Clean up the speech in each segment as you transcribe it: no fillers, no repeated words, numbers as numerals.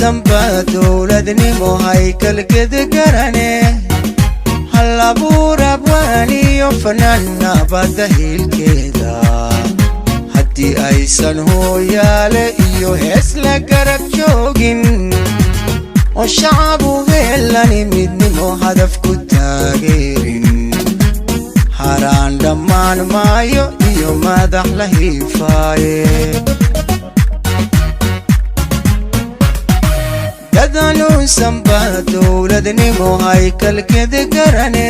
Dadanuusanba dowladnimo haykalkeeda garane, halabuur abwaaniyo fanaan nabadda hiilkeeda. Haddii aysan hooyaale iyo hees la garab joogin, oo shacabu heelani midnimo hadaf ku taageerin, haraan dhammaan maayo iyo madax la hiifaaye. Dadanuusanba dowladnimo haykalkeeda garane,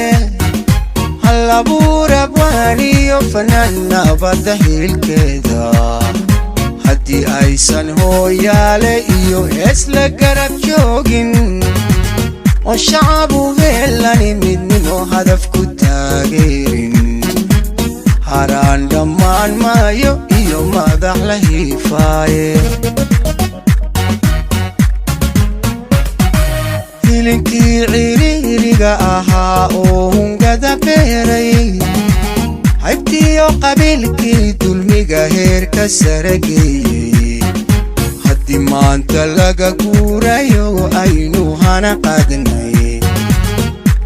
halabuur abwaaniyo fanaan nabadda hiilkeeda. Haddii aysan hooyaale iyo hees la garab joogin, oo shacabu heelani midnimo hadaf ku taageerin, haraan dhammaan maayo iyo madax la hiifaaye. Hilinkii ciriiriga ahaa oo hungada beeray, haybtiyo qabiilkii dulmiga heerka sare geeyey, haddii maanta laga guurayo aynu hana qaadnay,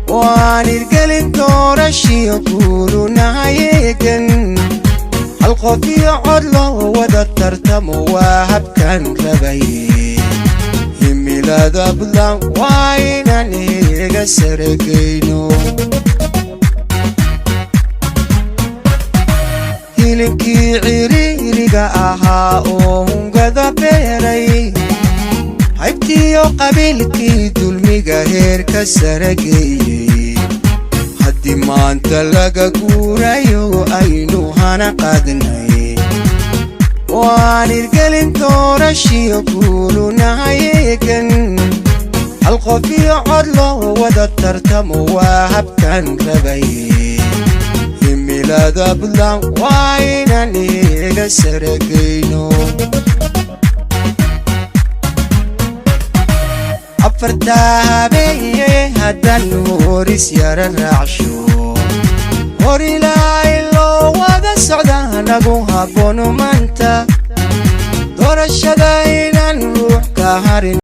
oo aan hirgelin doorashiyo guulunahayeegan, hal qof iyo cod loo wada tartamo waa habkan rabaye. Himilada Buntland waa inaan heega saregeyno. Hilinkii ciriiriga ahaa oo hungada beeray, haybtiyo qabiilkii dulmiga heerka sare geeyey, haddii maanta laga guurayo aynu hana qaadnay, oo aan hirgelin doorashiyo guulunahayeegan, hal qof iyo cod loo wada tartamo waa habkan rabaye. Himilada Buntland waa inaan heega saregeyno. Afartaa habeeye haddaan horis yara raacsho, hor ilaa loo wada socda nagu haboono maanta doorashada inaan ruux ka harin.